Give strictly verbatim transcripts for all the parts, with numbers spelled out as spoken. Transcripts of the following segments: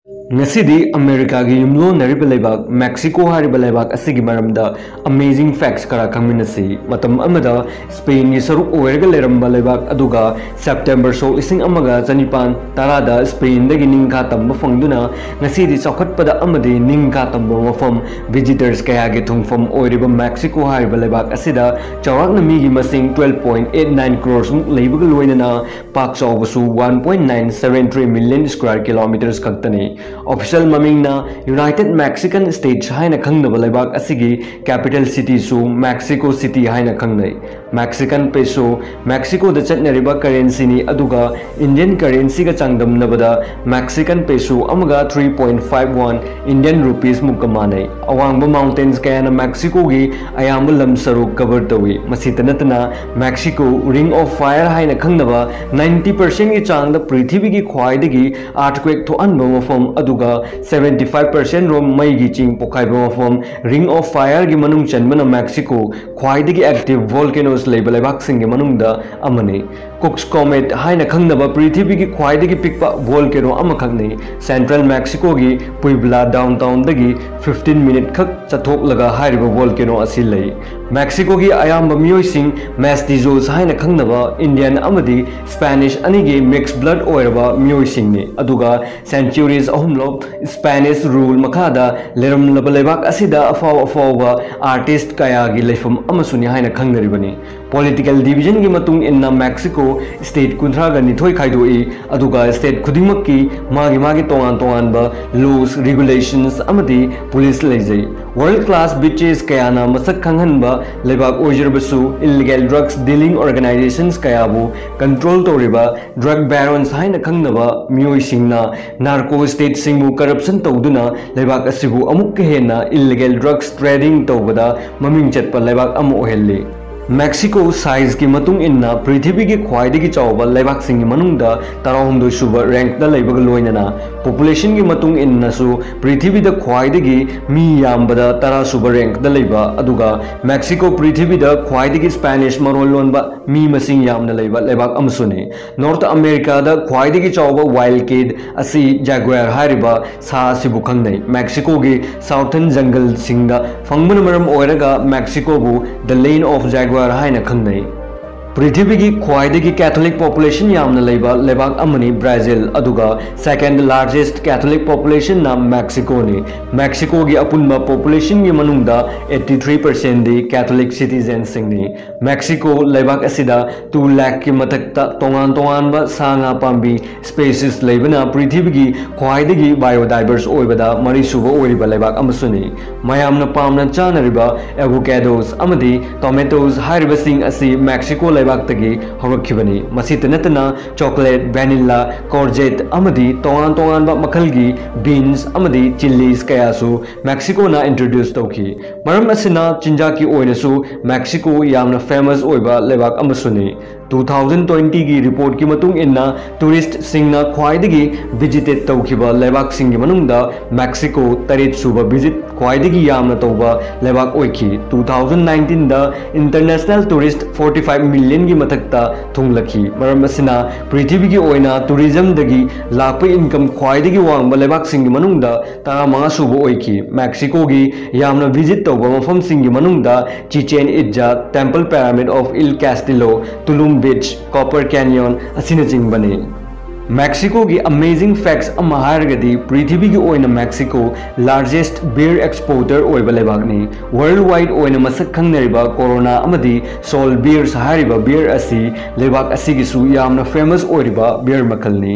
ꯉꯁꯤꯗꯤ ꯑꯃꯦꯔꯤꯀꯥꯒꯤ ꯌꯨꯝꯂꯣꯟꯅꯔꯤꯕ ꯂꯩꯕꯥꯛ ꯃꯦꯛꯁꯤꯀꯣ ꯍꯥꯏꯔꯤꯕ ꯂꯩꯕꯥꯛ ꯑꯁꯤꯒꯤ ꯃꯔꯝꯗ amazing facts ꯈꯔ ꯈꯪꯃꯤꯟꯅꯁꯤ꯫ ꯃꯇꯝ ꯑꯃꯗ ꯁ꯭ꯄꯦꯟꯒꯤ ꯁꯔꯨꯛ ꯑꯣꯏꯔꯒ ꯂꯩꯔꯝꯕ ꯂꯩꯕꯥꯛ ꯑꯗꯨꯒ ꯁꯦꯞꯇꯦꯝꯕꯔ ꯁꯣꯛ ꯂꯤꯁꯤꯡ ꯑꯃꯒ ꯆꯅꯤꯄꯥꯟ ꯇꯔꯥꯗ ꯁ꯭ꯄꯦꯟꯗꯒꯤ ꯅꯤꯡꯈꯥ ꯇꯝꯕ ꯐꯪꯗꯨꯅ ꯉꯁꯤꯗꯤ ꯆꯥꯎꯈꯠꯄꯗ ꯑꯃꯗꯤ ꯅꯤꯡꯈꯥ ꯇꯝꯕ ꯃꯐꯝ, visitors ꯀꯌꯥꯒꯤ ꯊꯨꯡꯐꯝ ꯑꯣꯏꯔꯤꯕ ꯃꯦꯛꯁꯤꯀꯣ ꯍꯥꯏꯔꯤꯕ ꯂꯩꯕꯥꯛ ꯑꯁꯤꯗ ꯆꯥꯎꯔꯥꯛꯅ ꯃꯤꯒꯤ ꯃꯁꯤꯡ twelve point eight nine crores ꯃꯨꯛ ꯂꯩꯕꯒ ꯂꯣꯏꯅꯅ ꯄꯥꯛ ꯆꯥꯎꯕꯁꯨ one point nine seven three million square kilometers ꯈꯛꯇꯅꯤ꯫ Official ꯃꯃꯤꯡꯅ United Mexican States ꯍꯥꯏꯅ ꯈꯪꯅꯕ ꯂꯩꯕꯥꯛ ꯑꯁꯤꯒꯤ capital cityꯁꯨ Mexico City ꯍꯥꯏꯅ ꯈꯪꯅꯩ꯫ Mexican peso, ꯃꯦꯛꯁꯤꯀꯣꯗ ꯆꯠꯅꯔꯤꯕ currencyꯅꯤ, ꯑꯗꯨꯒ Indian currencyꯒ ꯆꯥꯡꯗꯝꯅꯕꯗ Mexican peso ꯑꯃꯒ three point five one Indian rupees ꯃꯨꯛꯀ ꯃꯥꯟꯅꯩ꯫ ꯑꯋꯥꯡꯕ mountains ꯀꯌꯥꯅ ꯃꯦꯛꯁꯤꯀꯣꯒꯤ ꯑꯌꯥꯝꯕ ꯂꯝ ꯁꯔꯨꯛ cover ꯇꯧꯏ꯫ ꯃꯁꯤꯇ ꯅꯠꯇꯅ ꯃꯦꯛꯁꯤꯀꯣ Ring of Fire ꯍꯥꯏꯅ ꯈꯪꯅꯕ ninety percentꯀꯤ ꯆꯥꯡꯗ ꯄ꯭ꯔꯤꯊꯤꯕꯤꯒꯤ ꯈ꯭ꯋꯥꯏꯗꯒꯤ earthquake ꯊꯣꯛꯍꯟꯕ ꯃꯐꯝ, ꯑꯗꯨꯒ seventy five percent ꯔꯣꯝ ꯃꯩꯒꯤ ꯆꯤꯡ ꯄꯣꯈꯥꯏꯕ ꯃꯐꯝ Ring of Fireꯒꯤ ꯃꯅꯨꯡ ꯆꯟꯕꯅ ꯃꯦꯛꯁꯤꯀꯣ ꯈ꯭ꯋꯥꯏꯗꯒꯤ active volcanoes ꯂꯩꯕ ꯂꯩꯕꯥꯛꯁꯤꯡꯒꯤ ꯃꯅꯨꯡꯗ ꯑꯃꯅꯤ꯫ Cook's Comet ꯍꯥꯏꯅ ꯈꯪꯅꯕ ꯄ꯭ꯔꯤꯊꯤꯕꯤꯒꯤ ꯈ꯭ꯋꯥꯏꯗꯒꯤ ꯄꯤꯛꯄ volcano ꯑꯃꯈꯛꯅꯤ꯫ Central Mexicoꯒꯤ Puebla downtownꯗꯒꯤ fifteen minute ꯈꯛ ꯆꯠꯊꯣꯛꯂꯒ ꯍꯥꯏꯔꯤꯕ volcano ꯑꯁꯤ ꯂꯩ꯫ ꯃꯦꯛꯁꯤꯀꯣꯒꯤ ꯑꯌꯥꯝꯕ ꯃꯤꯑꯣꯏꯁꯤꯡ mestizos ꯍꯥꯏꯅ ꯈꯪꯅꯕ Indian ꯑꯃꯗꯤ Spanish ꯑꯅꯤꯒꯤ mixed blood ꯑꯣꯏꯔꯕ ꯃꯤꯑꯣꯏꯁꯤꯡꯅꯤ, ꯑꯗꯨꯒ centuries ꯑꯍꯨꯝꯂꯣꯞ Spanish rule ꯃꯈꯥꯗ ꯂꯩꯔꯝꯂꯕ ꯂꯩꯕꯥꯛ ꯑꯁꯤꯗ ꯑꯐꯥꯎ ꯑꯐꯥꯎꯕ artist ꯀꯌꯥꯒꯤ ꯂꯩꯐꯝ ꯑꯃꯁꯨꯅꯤ ꯍꯥꯏꯅ ꯈꯪꯅꯔꯤꯕꯅꯤ꯫ Political divisionꯒꯤ ꯃꯇꯨꯡ ꯏꯟꯅ ꯃꯦꯛꯁꯤꯀꯣ state ꯀꯨꯟꯊ꯭ꯔꯥꯒ ꯅꯤꯊꯣꯏ ꯈꯥꯏꯗꯣꯛꯏ, ꯑꯗꯨꯒ state ꯈꯨꯗꯤꯡꯃꯛꯀꯤ ꯃꯥꯒꯤ ꯃꯥꯒꯤ ꯇꯣꯉꯥꯟ ꯇꯣꯉꯥꯟꯕ laws, regulations ꯑꯃꯗꯤ police ꯂꯩꯖꯩ꯫ World class beaches ꯀꯌꯥꯅ ꯃꯁꯛ ꯈꯪꯍꯟꯕ ꯂꯩꯕꯥꯛ ꯑꯣꯏꯖꯔꯕꯁꯨ, illegal drugs dealing organizations ꯀꯌꯥꯕꯨ control ꯇꯧꯔꯤꯕ drug barons ꯍꯥꯏꯅ ꯈꯪꯅꯕ ꯃꯤꯑꯣꯏꯁꯤꯡꯅ narco stateꯁꯤꯡꯕꯨ corruption ꯇꯧꯗꯨꯅ ꯂꯩꯕꯥꯛ ꯑꯁꯤꯕꯨ ꯑꯃꯨꯛꯀ ꯍꯦꯟꯅ illegal drugs trading ꯇꯧꯕꯗ ꯃꯃꯤꯡ ꯆꯠꯄ ꯂꯩꯕꯥꯛ ꯑꯃ ꯑꯣꯏꯍꯜꯂꯤ꯫ ꯃꯦꯛꯁꯤꯀꯣ ꯁꯥꯏꯖꯀꯤ ꯃꯇꯨꯡ ꯏꯟꯅ ꯄ꯭ꯔꯤꯊꯤꯕꯤꯒꯤ ꯈ꯭ꯋꯥꯏꯗꯒꯤ ꯆꯥꯎꯕ ꯂꯩꯕꯥꯛꯁꯤꯡꯒꯤ ꯃꯅꯨꯡꯗ ꯇꯔꯥꯍꯨꯝꯗꯣꯏ ꯁꯨꯕ ꯔꯦꯡꯛꯇ ꯂꯩꯕꯒ ꯂꯣꯏꯅꯅ, ꯄꯣꯄꯨꯂꯦꯁꯟꯒꯤ ꯃꯇꯨꯡ ꯏꯟꯅꯁꯨ ꯄ꯭ꯔꯤꯊꯤꯕꯤꯗ ꯈ꯭ꯋꯥꯏꯗꯒꯤ ꯃꯤ ꯌꯥꯝꯕꯗ ꯇꯔꯥ ꯁꯨꯕ ꯔꯦꯡꯛꯇ ꯂꯩꯕ, ꯑꯗꯨꯒ ꯃꯦꯛꯁꯤꯀꯣ ꯄ꯭ꯔꯤꯊꯤꯕꯤꯗ ꯈ꯭ꯋꯥꯏꯗꯒꯤ ꯁ꯭ꯄꯦꯅꯤꯁ ꯃꯔꯣꯜ ꯂꯣꯟꯕ ꯃꯤ ꯃꯁꯤꯡ ꯌꯥꯝꯅ ꯂꯩꯕ ꯂꯩꯕꯥꯛ ꯑꯃꯁꯨꯅꯤ꯫ ꯅꯣꯔꯠ ꯑꯃꯦꯔꯤꯀꯥꯗ ꯈ꯭ꯋꯥꯏꯗꯒꯤ ꯆꯥꯎꯕ ꯋꯥꯏꯜꯗ ꯀꯦꯠ ꯑꯁꯤ ꯖꯥꯒ꯭ꯋꯥꯔ ꯍꯥꯏꯔꯤꯕ ꯁꯥ ꯑꯁꯤꯕꯨ ꯈꯪꯅꯩ꯫ ꯃꯦꯛꯁꯤꯀꯣꯒꯤ ꯁꯥꯎꯊꯔꯟ ꯖꯪꯒꯜꯁꯤꯡꯗ ꯐꯪꯕꯅ ꯃꯔꯝ ꯑꯣꯏꯔꯒ ꯃꯦꯛꯁꯤꯀꯣꯕꯨ The Land of Jaguar ꯍꯥꯏꯅ ꯈꯪꯅꯩ꯫ ꯄ꯭ꯔꯤꯊꯤꯕꯤꯒꯤ ꯈ꯭ꯋꯥꯏꯗꯒꯤ ꯀꯦꯊꯣꯂꯤꯛ ꯄꯣꯄꯨꯂꯦꯁꯟ ꯌꯥꯝꯅ ꯂꯩꯕ ꯂꯩꯕꯥꯛ ꯑꯃꯅꯤ ꯕ꯭ꯔꯥꯖꯤꯜ, ꯑꯗꯨꯒ second largest Catholic population ꯅ ꯃꯦꯛꯁꯤꯀꯣꯅꯤ꯫ ꯃꯦꯛꯁꯤꯀꯣꯒꯤ ꯑꯄꯨꯟꯕ ꯄꯣꯄꯨꯂꯦꯁꯟꯒꯤ ꯃꯅꯨꯡꯗ eighty three percent ꯗꯤ ꯀꯦꯊꯣꯂꯤꯛ ꯁꯤꯇꯤꯖꯦꯟꯁꯤꯡꯅꯤ꯫ ꯃꯦꯛꯁꯤꯀꯣ ꯂꯩꯕꯥꯛ ꯑꯁꯤꯗ two lakh ꯀꯤ ꯃꯊꯛꯇ ꯇꯣꯉꯥꯟ ꯇꯣꯉꯥꯟꯕ ꯁꯥ ꯉꯥ ꯄꯥꯝꯕꯤ species ꯂꯩꯕꯅ ꯄ꯭ꯔꯤꯊꯤꯕꯤꯒꯤ ꯈ꯭ꯋꯥꯏꯗꯒꯤ biodiverse ꯑꯣꯏꯕꯗ ꯃꯔꯤꯁꯨꯕ ꯑꯣꯏꯔꯤꯕ ꯂꯩꯕꯥꯛ ꯑꯃꯁꯨꯅꯤ꯫ ꯃꯌꯥꯝꯅ ꯄꯥꯝꯅ ꯆꯥꯅꯔꯤꯕ avocados ꯑꯃꯗꯤ tomatoes ꯍꯥꯏꯔꯤꯕꯁꯤꯡ ꯑꯁꯤ ꯃꯦꯛꯁꯤꯀꯣ ꯂꯩꯕꯥꯛꯇꯒꯤ ꯍꯧꯔꯛꯈꯤꯕꯅꯤ꯫ ꯃꯁꯤꯇ ꯅꯠꯇꯅ chocolate, vanilla, courgette ꯑꯃꯗꯤ ꯇꯣꯉꯥꯟ ꯇꯣꯉꯥꯟꯕ ꯃꯈꯜꯒꯤ beans ꯑꯃꯗꯤ chillies ꯀꯌꯥꯁꯨ ꯃꯦꯛꯁꯤꯀꯣꯅ introduce ꯇꯧꯈꯤ꯫ ꯃꯔꯝ ꯑꯁꯤꯅ ꯆꯤꯟꯖꯥꯛꯀꯤ ꯑꯣꯏꯅꯁꯨ ꯃꯦꯛꯁꯤꯀꯣ ꯌꯥꯝꯅ famous ꯑꯣꯏꯕ ꯂꯩꯕꯥꯛ ꯑꯃꯁꯨꯅꯤ꯫ Two thousand twenty ꯒꯤ ꯔꯤꯄꯣꯔꯠꯀꯤ ꯃꯇꯨꯡ ꯏꯟꯅ, ꯇꯨꯔꯤꯁ꯭ꯠꯁꯤꯡꯅ ꯈ꯭ꯋꯥꯏꯗꯒꯤ visited ꯇꯧꯈꯤꯕ ꯂꯩꯕꯥꯛꯁꯤꯡꯒꯤ ꯃꯅꯨꯡꯗ ꯃꯦꯛꯁꯤꯀꯣ ꯇꯔꯦꯠ ꯁꯨꯕ visit ꯈ꯭ꯋꯥꯏꯗꯒꯤ ꯌꯥꯝꯅ ꯇꯧꯕ ꯂꯩꯕꯥꯛ ꯑꯣꯏꯈꯤ꯫ Two thousand nineteen ꯗ international tourist forty five million ꯒꯤ ꯃꯊꯛꯇ ꯊꯨꯡꯂꯈꯤ꯫ ꯃꯔꯝ ꯑꯁꯤꯅ ꯄ꯭ꯔꯤꯊꯤꯕꯤꯒꯤ ꯑꯣꯏꯅ tourism ꯗꯒꯤ ꯂꯥꯛꯄ income ꯈ꯭ꯋꯥꯏꯗꯒꯤ ꯋꯥꯡꯕ ꯂꯩꯕꯥꯛꯁꯤꯡꯒꯤ ꯃꯅꯨꯡꯗ ꯇꯔꯥꯃꯉꯥ ꯁꯨꯕ ꯑꯣꯏꯈꯤ꯫ ꯃꯦꯛꯁꯤꯀꯣꯒꯤ ꯌꯥꯝꯅ visit ꯇꯧꯕ ꯃꯐꯝꯁꯤꯡꯒꯤ ꯃꯅꯨꯡꯗ Chichen Itza, Temple Pyramid of El Castillo, Tulum Beach, Copper Canyon ꯑꯁꯤꯅꯆꯤꯡꯕꯅꯤ꯫ ꯃꯦꯛꯁꯤꯀꯣꯒꯤ amazing facts ꯑꯃ ꯍꯥꯏꯔꯒꯗꯤ, ꯄ꯭ꯔꯤꯊꯤꯕꯤꯒꯤ ꯑꯣꯏꯅ ꯃꯦꯛꯁꯤꯀꯣ largest beer exporter ꯑꯣꯏꯕ ꯂꯩꯕꯥꯛꯅꯤ꯫ Worldwide ꯑꯣꯏꯅ ꯃꯁꯛ ꯈꯪꯅꯔꯤꯕ Corona ꯑꯃꯗꯤ Sol beers ꯍꯥꯏꯔꯤꯕ beer ꯑꯁꯤ ꯂꯩꯕꯥꯛ ꯑꯁꯤꯒꯤꯁꯨ ꯌꯥꯝꯅ famous ꯑꯣꯏꯔꯤꯕ beer ꯃꯈꯜꯅꯤ꯫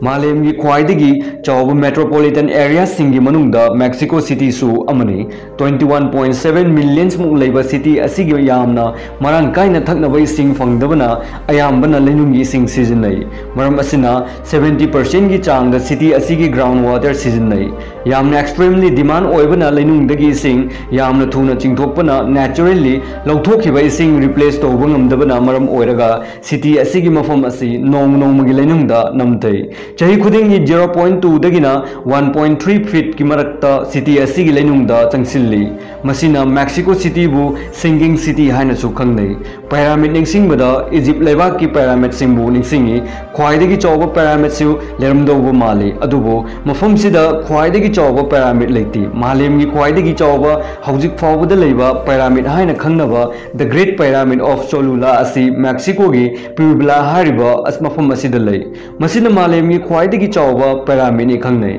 ꯃꯥꯂꯦꯝꯒꯤ ꯈ꯭ꯋꯥꯏꯗꯒꯤ ꯆꯥꯎꯕ metropolitan area ꯁꯤꯡꯒꯤ ꯃꯅꯨꯡꯗ ꯃꯦꯛꯁꯤꯀꯣ ꯁꯤꯇꯤꯁꯨ ꯑꯃꯅꯤ꯫ Twenty one point seven millions ꯃꯨꯛ ꯂꯩꯕ city ꯑꯁꯤꯒꯤ ꯌꯥꯝꯅ ꯃꯔꯥꯡ ꯀꯥꯏꯅ ꯊꯛꯅꯕ ꯏꯁꯤꯡ ꯐꯪꯗꯕꯅ ꯑꯌꯥꯝꯕꯅ ꯂꯩꯅꯨꯡꯒꯤ ꯏꯁꯤꯡ ꯁꯤꯖꯤꯟꯅꯩ꯫ ꯃꯔꯝ ꯑꯁꯤꯅ ꯁꯚꯦꯟꯇꯤ ꯄꯥꯔꯁꯦꯟꯒꯤ ꯆꯥꯡꯗ ꯁꯤꯇꯤ ꯑꯁꯤꯒꯤ ꯒ꯭ꯔꯥꯎꯟ ꯋꯥꯇꯔ ꯁꯤꯖꯤꯟꯅꯩ꯫ ꯌꯥꯝꯅ ꯑꯦꯛꯁꯇ꯭ꯔꯤꯝꯂꯤ ꯗꯤꯃꯥꯟ ꯑꯣꯏꯕꯅ ꯂꯩꯅꯨꯡꯗꯒꯤ ꯏꯁꯤꯡ ꯌꯥꯝꯅ ꯊꯨꯅ ꯆꯤꯡꯊꯣꯛꯄꯅ ꯅꯦꯆꯔꯦꯜꯂꯤ ꯂꯧꯊꯣꯛꯈꯤꯕ ꯏꯁꯤꯡ ꯔꯤꯄ꯭ꯂꯦꯁ ꯇꯧꯕ ꯉꯝꯗꯕꯅ ꯃꯔꯝ ꯑꯣꯏꯔꯒ ꯁꯤꯇꯤ ꯑꯁꯤꯒꯤ ꯃꯐꯝ ꯑꯁꯤ ꯅꯣꯡꯃ ꯅꯣꯡꯃꯒꯤ ꯂꯩꯅꯨꯡꯗ ꯅꯝꯊꯩ꯫ ꯆꯍꯤ ꯈꯨꯗꯤꯡꯒꯤ ꯖꯤꯔꯣ ꯄꯣꯏꯟ ꯇꯨꯗꯒꯤꯅ ꯋꯥꯟ ꯄꯣꯏꯟ ꯊ꯭ꯔꯤ ꯐꯤꯠꯀꯤ ꯃꯔꯛꯇ ꯁꯤꯇꯤ ꯑꯁꯤꯒꯤ ꯂꯩꯅꯨꯡꯗ ꯆꯪꯁꯤꯜꯂꯤ꯫ ꯃꯁꯤꯅ ꯃꯦꯛꯁꯤꯀꯣ ꯁꯤꯇꯤꯕꯨ ꯁꯤꯡꯀꯤꯡ ꯁꯤꯇꯤ ꯍꯥꯏꯅꯁꯨ ꯈꯪꯅꯩ꯫ ꯄꯥꯏꯔꯥꯃꯤꯗ ꯅꯤꯡꯁꯤꯡꯕꯗ ꯏꯖꯤꯞ ꯂꯩꯕꯥꯛꯀꯤ ꯄꯥꯏꯔꯥꯃꯤꯗꯁꯤꯡꯕꯨ ꯅꯤꯡꯁꯤꯡꯉꯤ꯫ ꯈ꯭ꯋꯥꯏꯗꯒꯤ ꯆꯥꯎꯕ ꯄꯥꯏꯔꯥꯃꯤꯗꯁꯨ ꯂꯩꯔꯝꯗꯧꯕ ꯃꯥꯜꯂꯤ, ꯑꯗꯨꯕꯨ ꯃꯐꯝꯁꯤꯗ ꯈ꯭ꯋꯥꯏꯗꯒꯤ ꯆꯥꯎꯕ ꯄꯥꯏꯔꯥꯃꯤꯗ ꯂꯩꯇꯦ꯫ ꯃꯥꯂꯦꯝꯒꯤ ꯈ꯭ꯋꯥꯏꯗꯒꯤ ꯆꯥꯎꯕ ꯍꯧꯖꯤꯛ ꯐꯥꯎꯕꯗ ꯂꯩꯕ ꯄꯥꯏꯔꯥꯃꯤꯗ ꯍꯥꯏꯅ ꯈꯪꯅꯕ The Great Pyramid of Cholula ꯑꯁꯤ ꯃꯦꯛꯁꯤꯀꯣꯒꯤ ꯄ꯭ꯌꯨꯕꯂꯥ ꯍꯥꯏꯔꯤꯕ ꯑꯁ-, ꯃꯐꯝ ꯑꯁꯤꯗ ꯂꯩ꯫ ꯃꯁꯤꯅ ꯃꯥꯂꯦꯝꯒꯤ ꯈ꯭ꯋꯥꯏꯗꯒꯤ ꯆꯥꯎꯕ ꯄꯥꯏꯔꯥꯃꯤꯗꯅꯤ ꯈꯪꯅꯩ꯫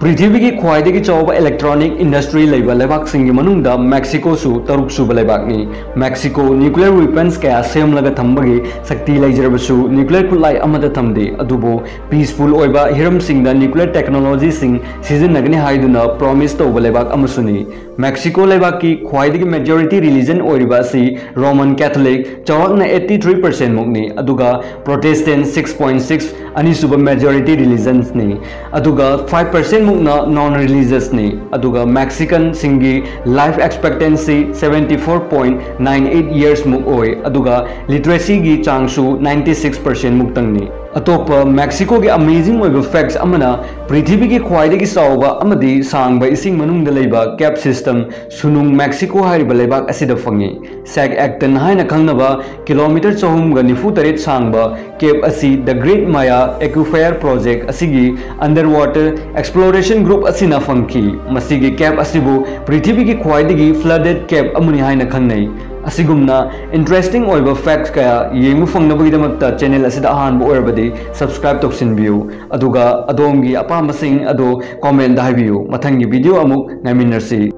ꯄ꯭ꯔꯤꯊꯤꯕꯤꯒꯤ ꯈ꯭ꯋꯥꯏꯗꯒꯤ ꯆꯥꯎꯕ ꯏꯂꯦꯛꯇ꯭ꯔꯣꯅꯤꯛ ꯏꯟꯗꯁꯇ꯭ꯔꯤ ꯂꯩꯕ ꯂꯩꯕꯥꯛꯁꯤꯡꯒꯤ ꯃꯅꯨꯡꯗ ꯃꯦꯛꯁꯤꯀꯣꯁꯨ ꯇꯔꯨꯛꯁꯨꯕ ꯂꯩꯕꯥꯛꯅꯤ꯫ ꯃꯦꯛꯁꯤꯀꯣ ꯅ꯭ꯌꯨꯀ꯭ꯂꯤꯌꯔ ꯋꯤꯄꯟꯁ ꯀꯌꯥ ꯁꯦꯝꯂꯒ ꯊꯝꯕꯒꯤ ꯁꯛꯇꯤ ꯂꯩꯖꯔꯕꯁꯨ ꯅ꯭ꯌꯨꯀ꯭ꯂꯤꯌꯔ ꯈꯨꯠꯂꯥꯏ ꯑꯃꯠꯇ ꯊꯝꯗꯦ, ꯑꯗꯨꯕꯨ ꯄꯤꯁꯐꯨꯜ ꯑꯣꯏꯕ ꯍꯤꯔꯝꯁꯤꯡꯗ ꯅ꯭ꯌꯨꯀ꯭ꯂꯤꯌꯔ ꯇꯦꯛꯅꯣꯂꯣꯖꯤꯁꯤꯡ ꯁꯤꯖꯤꯟꯅꯒꯅꯤ ꯍꯥꯏꯗꯨꯅ ꯄ꯭ꯔꯣꯃꯤꯁ ꯇꯧꯕ ꯂꯩꯕꯥꯛ ꯑꯃꯁꯨꯅꯤ꯫ ꯃꯦꯛꯁꯤꯀꯣ ꯂꯩꯕꯥꯛꯀꯤ ꯈ꯭ꯋꯥꯏꯗꯒꯤ ꯃꯦꯖꯣꯔꯤꯇꯤ ꯔꯤꯂꯤꯖꯟ ꯑꯣꯏꯔꯤꯕ ꯑꯁꯤ ꯔꯣꯃꯟ ꯀꯦꯊꯣꯂꯤꯛ, ꯆꯥꯎꯔꯥꯛꯅ ꯑꯩꯠꯇꯤ ꯊ꯭ꯔꯤ ꯄꯥꯔꯁꯦꯟ ꯃꯨꯛꯅꯤ, ꯑꯗꯨꯒ ꯄ꯭ꯔꯣꯇꯦꯁꯇꯦꯟ ꯁꯤꯛꯁ ꯄꯣꯏꯟ ꯁꯤꯛꯁ, ꯑꯅꯤꯁꯨꯕ ꯃꯦꯖꯣꯔꯤꯇꯤ ꯔꯤꯂꯤꯖꯟꯁꯅꯤ, ꯑꯗꯨꯒ ꯐꯥꯏꯚ ꯄꯥꯔꯁꯦꯟ ꯃꯨꯛꯅ ꯅꯣꯟ ꯔꯤꯂꯤꯖꯁꯅꯤ, ꯑꯗꯨꯒ ꯃꯦꯛꯁꯤꯀꯟꯁꯤꯡꯒꯤ life expectancy seventy four point nine eight years ꯃꯨꯛ ꯑꯣꯏ, ꯑꯗꯨꯒ ꯂꯤꯇꯔꯦꯁꯤꯒꯤ ꯆꯥꯡꯁꯨ ꯅꯥꯏꯟꯇꯤ ꯁꯤꯛꯁ ꯄꯥꯔꯁꯦꯟ ꯃꯨꯛꯇꯪꯅꯤ꯫ ꯑꯇꯣꯞꯄ ꯃꯦꯛꯁꯤꯀꯣꯒꯤ ꯑꯃꯦꯖꯤꯡ ꯑꯣꯏꯕ ꯐꯦꯛꯁ ꯑꯃꯅ ꯄ꯭ꯔꯤꯊꯤꯕꯤꯒꯤ ꯈ꯭ꯋꯥꯏꯗꯒꯤ ꯆꯥꯎꯕ ꯑꯃꯗꯤ ꯁꯥꯡꯕ ꯏꯁꯤꯡ ꯃꯅꯨꯡꯗ ꯂꯩꯕ ꯀꯦꯞ ꯁꯤꯁꯇꯝ ꯁꯨꯅꯨꯡ ꯃꯦꯛꯁꯤꯀꯣ ꯍꯥꯏꯔꯤꯕ ꯂꯩꯕꯥꯛ ꯑꯁꯤꯗ ꯐꯪꯉꯤ꯫ ꯁꯦꯛ ꯑꯦꯛꯇꯟ ꯍꯥꯏꯅ ꯈꯪꯅꯕ ꯀꯤꯂꯣꯃꯤꯇꯔ ꯆꯍꯨꯝꯒ ꯅꯤꯐꯨ ꯇꯔꯦꯠ ꯁꯥꯡꯕ ꯀꯦꯞ ꯑꯁꯤ The Great Maya Aquifer Project ꯑꯁꯤꯒꯤ ꯑꯟꯗꯔ ꯋꯥꯇꯔ ꯑꯦꯛꯁꯄ꯭ꯂꯣꯔꯦꯁꯟ ꯒ꯭ꯔꯨꯞ ꯑꯁꯤꯅ ꯐꯪꯈꯤ꯫ ꯃꯁꯤꯒꯤ ꯀꯦꯞ ꯑꯁꯤꯕꯨ ꯄ꯭ꯔꯤꯊꯤꯕꯤꯒꯤ ꯈ꯭ꯋꯥꯏꯗꯒꯤ ꯐ꯭ꯂꯗꯦꯗ ꯀꯦꯞ ꯑꯃꯅꯤ ꯍꯥꯏꯅ ꯈꯪꯅꯩ꯫ ꯑꯁꯤꯒꯨꯝꯅ ꯏꯟꯇꯔꯦꯁꯇꯤꯡ ꯑꯣꯏꯕ ꯐꯦꯛꯁ ꯀꯌꯥ ꯌꯦꯡꯕ ꯐꯪꯅꯕꯒꯤꯗꯃꯛꯇ ꯆꯦꯅꯦꯜ ꯑꯁꯤꯗ ꯑꯍꯥꯟꯕ ꯑꯣꯏꯔꯕꯗꯤ ꯁꯕꯁꯀ꯭ꯔꯥꯏꯕ ꯇꯧꯁꯤꯟꯕꯤꯌꯨ, ꯑꯗꯨꯒ ꯑꯗꯣꯝꯒꯤ ꯑꯄꯥꯝꯕꯁꯤꯡ ꯑꯗꯨ ꯀꯣꯃꯦꯟꯗ ꯍꯥꯏꯕꯤꯌꯨ꯫ ꯃꯊꯪꯒꯤ ꯚꯤꯗꯤꯑꯣ ꯑꯃꯨꯛ ꯉꯥꯏꯃꯤꯟꯅꯔꯁꯤ꯫